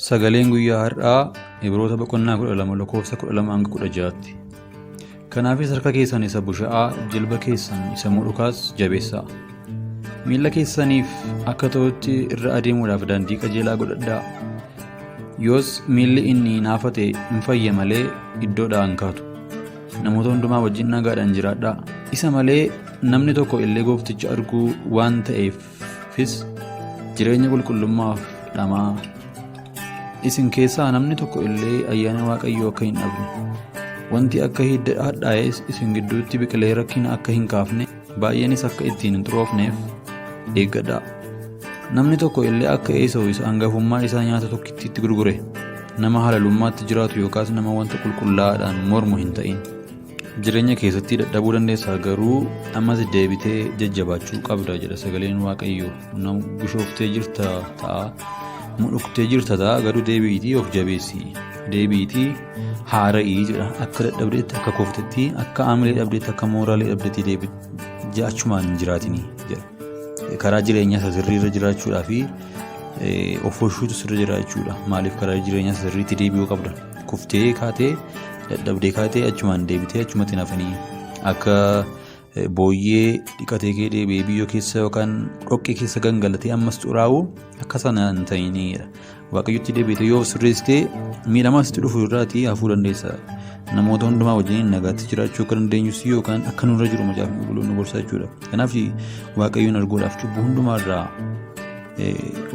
Sagaleen guyyaa har'aa Ibroota boqonnaa 12 lakkoofsa 12 hanga 16tti. Kanaafis harka keessan isa busha'aa, jilba keessan isa mudhukaas jabeessaa. Miilla keessaniif akka ta'utti irra adeemuudhaaf daandii qajeelaa godhadhaa. Yoos miilli inni naafate hin fayya malee iddoodhaa hin kaatu. Namoota hundumaa wajjin nagaadhaan jiraadhaa. Isa malee namni tokko illee goofticha arguu waan ta'eefis jireenya qulqullummaaf dhamaa. Isin keessaa namni tokko illee ayyaana Waaqayyoo akka hin dhabne, wanti akka hidda hadhaa'es isin gidduutti biqilee rakkina akka hin kaafne, baay'eenis akka ittiin hin xuroofneef eeggadhaa. Namni tokko illee akka Eesawu isa hangafummaa isaa nyaata tokkittiitti gurgure, nama halalummaatti jiraatu yookaas nama wanta qulqullaa'aadhaan mormu hin ta'in. Jireenya keessatti dadhabuu dandeessa, garuu ammas deebitee jajjabaachuu qabda jedha sagaleen Waaqayyoo. Nama bushooftee jirta ta'a, mudhuktee jirta ta'a, garuu deebi'iitii of jabeessi. Deebi'iitii haara'ii jedha. Akka dadhabdeetti, akka kuftetti, akka aamilee dhabdeetti, akka mooraalee dhabdeetti deebi achumaan hin jiraatinii jedha. Karaa jireenyaa isa sirriirra jiraachuudhaa fi of oolchuutu sirra jira jechuudha. Maaliif karaa jireenyaa isa sirriitti deebi'uu qabda. Kuftee kaatee, dadhabdee kaatee, achumaan deebitee achumatti hin hafanii, akka booyyee dhiqatee kee deebi'ee biyyoo keessa yookaan dhoqqee keessa gangalatee ammas xuraa'u akka sana hin ta'inidha. Waaqayyotti deebitee yoo of sirreessitee miidhamaa sitti dhufu irraatii hafuu dandeessa. Namoota hundumaa wajjin nagaatti jiraachuu akka dandeenyus yookaan akka nurra jiru macaafni qulqulluun nu gorsa jechuudha. Kanaaf Waaqayyoon arguudhaaf cubbuu hundumaarraa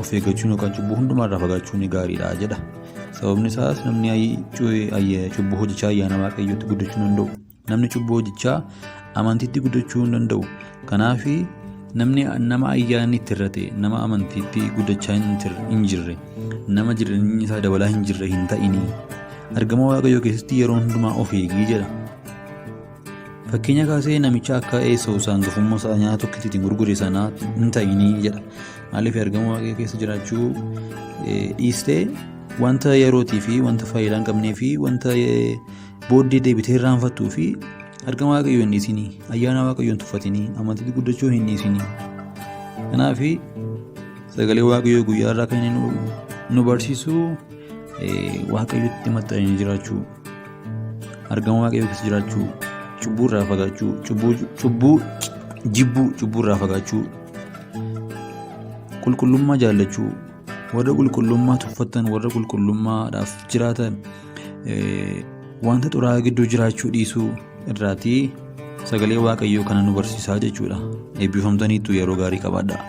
of eeggachuun yookaan cubbuu hundumaarraa fagaachuun gaariidha jedha. Sababni isaas namni cubbuu hojjechaa ayyaana Waaqayyootti guddachuu hin danda'u. Namni cubbuu hojjechaa amantiitti guddachuu hin danda'u. Kanaaf namni nama ayyaanni itti irrate, nama amantiitti guddachaa hin jirre, nama jireenyi isaa dabalaa hin jirre hin ta'inii. Argama Waaqayyoo keessatti yeroo hundumaa of eegii jedha. Fakkeenya kaasee namicha akka Eesawu isa hangafummaa isaa nyaata tokkittiin gurgure sanaa hin ta'inii jedha. Maaliif argama Waaqayyoo keessa jiraachuu dhiistee wanta yerootii fi wanta faayidaa hin qabnee fi wanta booddee deebitee irraanfattuu fi argama Waaqayyoo hin dhiisinii, ayyaana Waaqayyoo hin tuffatinii, amantiitti guddachuu hin dhiisinii. Kanaaf sagalee Waaqayyoo guyyaa irraa kan inni nu barsiisu Waaqayyotti maxxananii jiraachuu, argama Waaqayyoo keessa jiraachuu, cubbuu irraa fagaachuu, cubbuu jibbuu, cubbuu irraa fagaachuu, qulqullummaa jaallachuu, warra qulqullummaa tuffatan, warra qulqullummaadhaaf jiraatan, wanta xuraa'aa gidduu jiraachuu dhiisuu irraatii sagalee Waaqayyoo kana nu barsiisaa jechuudha. Eebbifamtaniittu, yeroo gaarii qabaadhaa.